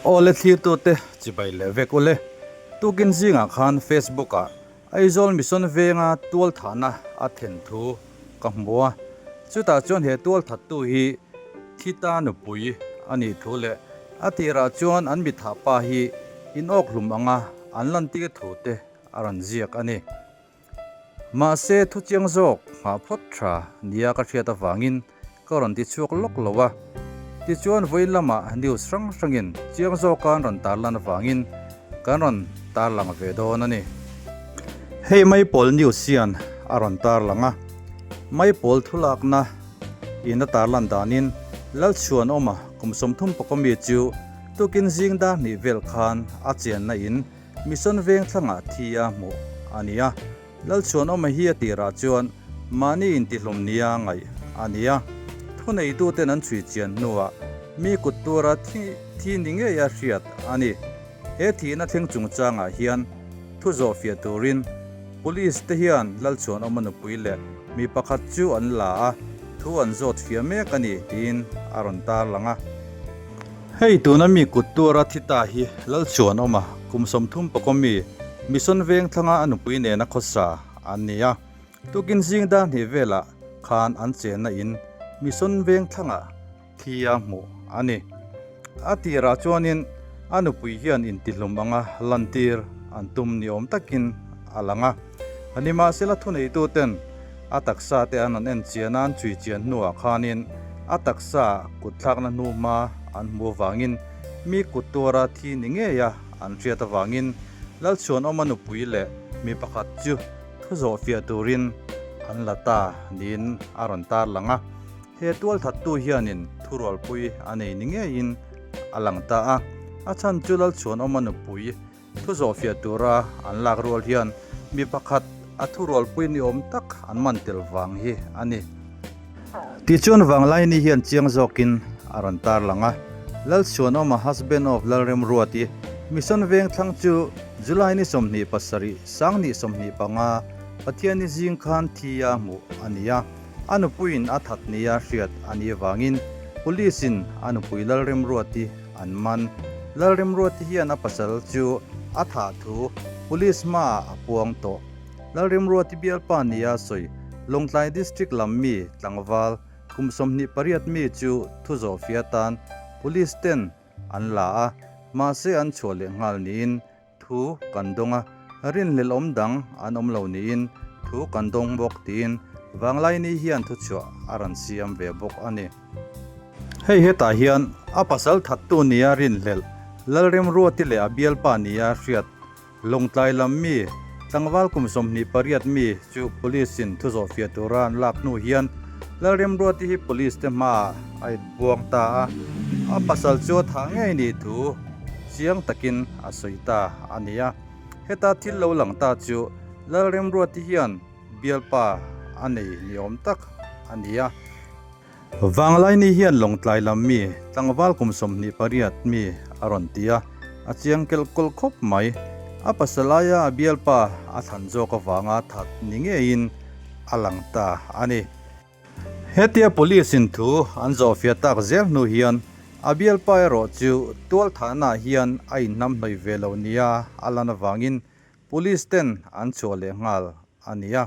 Awle thlirtute chibai leh vek ule. Tukin zingah khan Facebook ah Aizawl Mission venga tualthahna a then thu ka hmu a. Chutah chuan he tualthattu hi Thita nupui a nih thu leh a tirah chuan an mithah pa hi inawkhlum anga an lantir thu te a rawn ziak a ni. Mahse, thu chiang zawk nghah phawt tha nia ka hriat avangin ka rawn ti chhuak lawk lo a. Tichuan, vawiin lamah news hrang hrangin chiang zawka an rawn tarlan avangin kan rawn tarlang ve dawn a ni. Hei Maipawl news hian a rawn tarlang a, Maipawl thulakna in a tarlan danin Lalchhuanawma kum 30 pawka mi chu tukin zing dar hnih vel khan a chenna in Mission veng thlangah thi a hmuh a ni a, Lalchhuanawma hi a tirah chuan mahni intihlum nia ngaih a ni a. Thuneituten an chhui chian hnuah mi kut tura thi thi ni ngei a hriat a ni. He thihna thleng chungchangah hian thu zawh fiah turin Police te hian Lalchhuanawma nupui leh mi pakhat chu an la a, thu an zawt fiah mek a ni tiin a rawn tarlang a. Hei tuna mi kut tura thi ta hi Lalchhuanawma kum 30 pawka mi Mission veng thlanga a nupui nena khawsa an ni a. Tukin zing dar hnih velah khan an chenna in Mission veng thlangah thi a hmuh a ni. A tirah chuanin a nupui hian intihlum anga lantir an tum ni awm takin a lang a. Nimahsela thuneituten a taksa te an rawn en chian a, an chhui chian hnuah khanin a taksa kut thlakna hnu hma an hmuh avangin mi kut tuara thi ni ngeia an hriat avangin Lalchhuanawma nupui leh mi pakhat chu thu zawh fiah turin an la ta niin a rawn tarlang a. He tualthattu hianin thurualpui a nei ni ngeiin a lang ta a, a chhan chu Lalchhuanawma nupui Thu zawhfiah tura an lak rual hian mi pakhat a thurualpui ni awm tak an man tel vang hi a ni. Tichuan Vanglaini hian chiang zawkin a rawn tarlang a, Lalchhuanawma husband of Lalremruati Mission Vengthlang chu July ni 27, 2025, Pathianni zing khan thi a hmuh a ni a, a nupuiin a that nia hriat a nih avangin Police-in a nupui Lalremruati An man. Lalrimruati hian a pasal chu a thah thu Police hmaah a puang tawh. Lalrimruati bialpa nia sawi Lawngtlai District lam mi tlangval kum 28 mi chu thu zawhfiah atan Police ten an la a, mahse an chhuah leh nghal niin Thu kan dawng a, rinhlelh awm dang an awm lo niin thu kan dawng bawk tiin Vanglaini hian thuchhuah a rawn siam ve bawk a ni. Hei hetah hian a pasal thattu nia rinhlelh Lalremruati leh a bialpa nia hriat Lawngtlai lam mi tlangval kum 28 mi chu Police in thu zawhfiah tura an lak hnu hian Lalremruati hi Police te hmaah a inbuang ta a, a pasal chu a thah ngei nih thu Chiang takin a sawi ta a ni a, heta thil lo lang ta chu Lalremruati hian bialpa a nei ni awm tak a ni a. Vanglaini hian Lawngtlai lam mi tlangval kum 28 mi a rawn ti a, a chiang kelh kawlh khawp mai. A pasal aia a bialpa a thlan zawk avanga that ni ngeiin a lang ta a ni. Hetia Police in thu an zawhfiah tak zel hnu hian a bialpa erawh chu tualthahnaah hian a inhnamhnawih ve lo nia a lan avangin Police ten an chhuah leh nghal a ni a.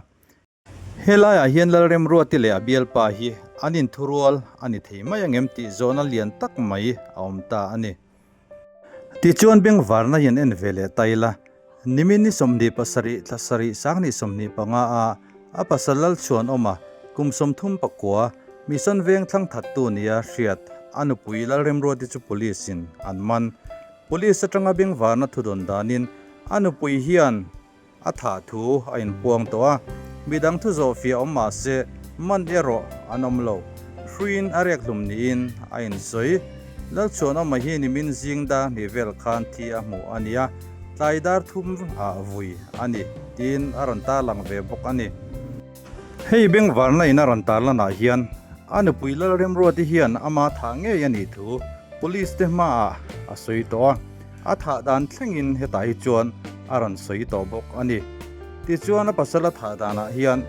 Helaiah hian Lalremruati leh a bialpa hi an inthurual a ni thei mai angem tih zawhna lian tak mai a awm ta a ni. Tichuan bengvarna hian en ve leh ta ila, nimin ni 27 thla sarih 2025 a a pasal Lalchhuanawma kum 39 Mission Veng thlang thattu nia hriat a nupui Lalremruati chu Police in an man. Police atanga bengvarna thudawn danin a nupui hian A thah thu a inpuang tawh a, midang thu zawh fiah awm mah se man erawh an awm lo. Hruiin a rek hlum niin a insawi. Lalchhuanawma hi nimin zing dar hnih vel khan thi a hmuh a nia, tlai dar thum ah vui a ni tiin a rawn tarlang ve bawk a ni. Hei bengvarna in a rawn tarlanah hian a nupui Lalremruati hian ama thah ngei a nih thu Police te hmaah a sawi tawh a, a thah dan thlengin hetah hi chuan a rawn sawi tawh bawk a ni. Tichuan a pasal a thah danah hian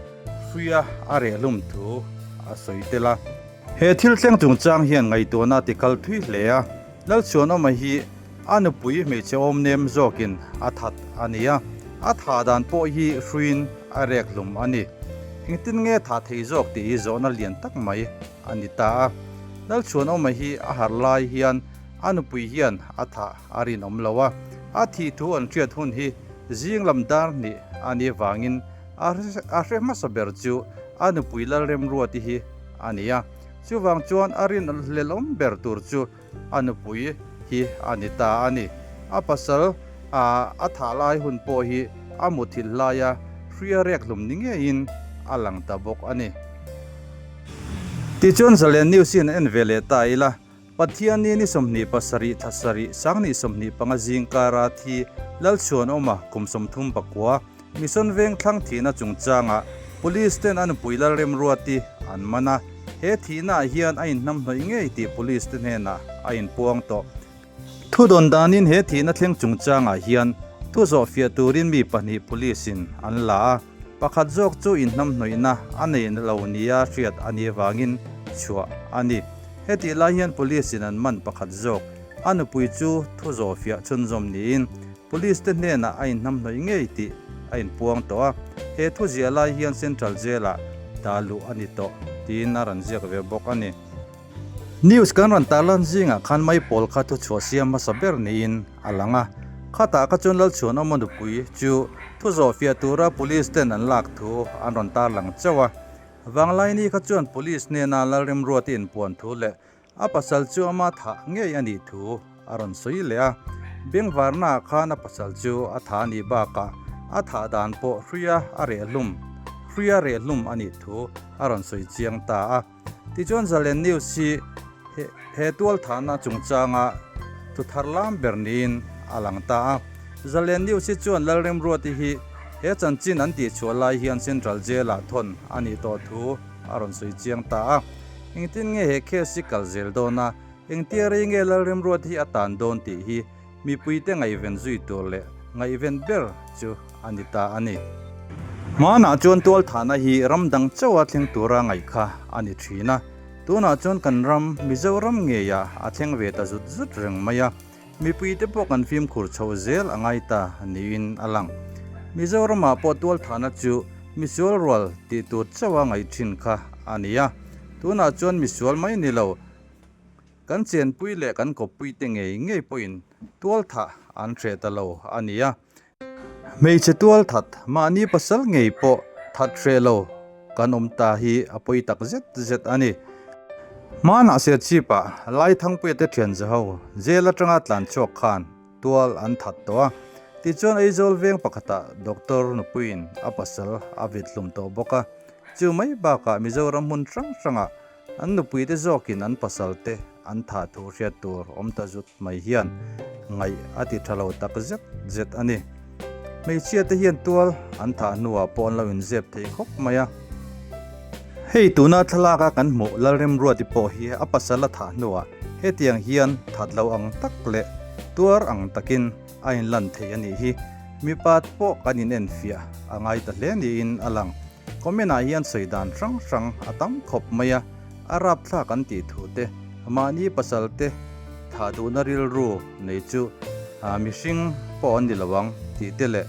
hruia a reh hlum thu a sawi tel a. He thil thleng chungchang hian ngaihtuahna a tikal thui hle a, Lalchhuanawma hi. A nupui hmeichhe awm nem zawkin a that a ni a, a thah dan pawh hi hruiin a rek hlum a ni. Engtin nge thah thei zawk tih hi zawhna lian tak mai a ni ta a. Lalchhuanawma hi a harh lai hian a nupui hian a thah a rinawm lo a, a thih thu an hriat hun hi zing lam dar hnih a nih vangin a hre hmasa ber chu a nupui Lalremruati hi a ni a. Chuvang chuan a rinhlelawm ber tur chu a nupui hi a ni ta a ni. A pasal a thah lai hun pawh hi a muthilh laia hria rek hlum ni ngeiin a lang ta bawk a ni. Tichuan Zalen News hian en ve leh ta ila, Pathianni ni 27 thla sarih sanghnih 25 zing kara thi Lalchhuanawma kum 39 Mission veng thlang thihna chungchangah Police ten a nupui Lalremruati an man a, he thihnaah hian a inhnamhnawih ngei tih Police te hnenah a inpuang tawh. Thu dawn danin he thihna thleng chungchangah hian thu zawhfiah turin mi pahnih Police in an la a, pakhat zawk chu inhnamhnawihna a nei lo nia hriat a nih avangin chhuah a ni. Hetih lai hian Police in an man pakhat zawk a nupui chu thu zawhfiah chhunzawm niin Police te hnenah a inhnamhnawih ngei tih a inpuang tawh a, he thu ziah lai hian Central Jail-ah dah luh a ni tawh tiin a rawn ziak ve bawk a ni. News kan rawn tarlan zingah khan Maipawl kha thu chhuah siam hmasa ber niin a lang a, khatah kha chuan Lalchhuanawma nupui chu thu zawhfiah tura Police ten an lak thu an rawn tarlang chauh a. Vanglaini kha chuan Police hnena Lalremruati inpuan thu leh A pasal chu ama thah ngei a nih thu a rawn sawi leh a, bengvarnaah khan a pasal chu a thah a nih bakah a thah dan pawh hruia a reh hlum hruia reh hlum a nih thu a rawn sawi chiang ta a. Tichuan Zalen News hi he tual thahna chungchanga thu thar lam ber niin a lang ta a. Zalen News hi chuan Lalremruati hi he chanchin an tihchhuah lai hian Central Jail-ah thawn a nih tawh thu a rawn sawi chiang ta a. Engtin nge he case hi kal zel dawn a, engtia rei nge Lalremruat hi a tan dawn tih hi mipuite ngaihven zui tur leh ngaihven ber chu a ni ta a ni. Hmanah chuan tualthahna hi ram dang chauha thleng tura ngaih kha a ni thin a, tunah chuan kan ram Mizoram ngeiah a thleng ve ta zut zut reng mai a, Mipuite pawh kan fimkhur chho zel a ngai ta niin a lang. Mizoramah pawh tualthahna chu misual rual tih tur chauha ngaih thin kha a ni a, tunah chuan misual mai ni lo, kan chenpui leh kan kawppuite ngei ngei pawhin tualthah an hreh ta lo a ni a. Hmeichhe tual that mahni pasal ngei pawh that hreh lo kan awm ta hi a pawi tak zet zet a ni. Hmanah Serchhip-ah Laithangpuia te thian zaho jail atanga tlan chhuak khan tual an that tawh a, tichuan Aizawl veng pakhatah doctor nupuiin a pasal a vit hlum tawh bawk a, chu mai bakah Mizoram hmun hrang hrangah An nupuite zawkin an pasalte an thah thu hriat tur awm ta zut mai hian ngaih a ti tha lo tak zet zet a ni. Hmeichhiate hian tual an thah hnuah pawh an lo inzep thei khawp mai a. Hei tuna thlalaka kan hmuh Lalremruati pawh hi a pasal a thah hnuah hetiang hian that lo ang tak leh tuar ang takin a inlan thei a nih hi. Mipa pawh kan inenfiah a ngai ta hle niin a lang. Comment ah hian sawi dan hrang hrang a tam khawp mai a, a rapthlak an tih thu te, mahni pasal te thah duhna rilru nei chu mihring pawh an ni lo ang tih te leh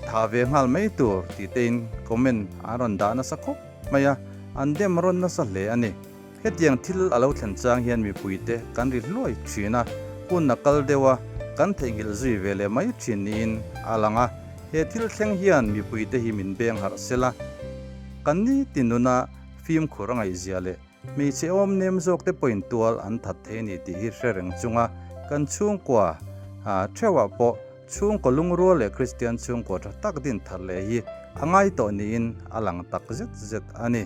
thah ve nghal mai tur tih te in comment an rawn dah nasa khawp mai a, an dem rawn nasa hle a ni. Hetiang thil a lo thlen chang hian mipuite kan ri hluai thin a, hun a kal deuh a, kan theihnghilh zui ve leh mai thin niin a lang a. He thil thleng hian mipuite hi min beng harh sel a, kan nitin nuna fimkhur a ngaihzia leh hmeichhe awm nem zawkte pawhin tual an that thei a ni tih hi hre reng chunga kan chhungkua theuhah pawh Chhungkaw lungrual leh Kristian chhungkaw tha tak din thar leh hi a ngai tawh niin a lang tak zet zet a ni.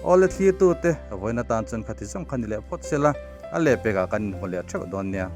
Awle thlirtute vawiin atan chuan khati zawng kha ni leh phawt sela, a lehpekah kan inhmu leh theuh dawn nia.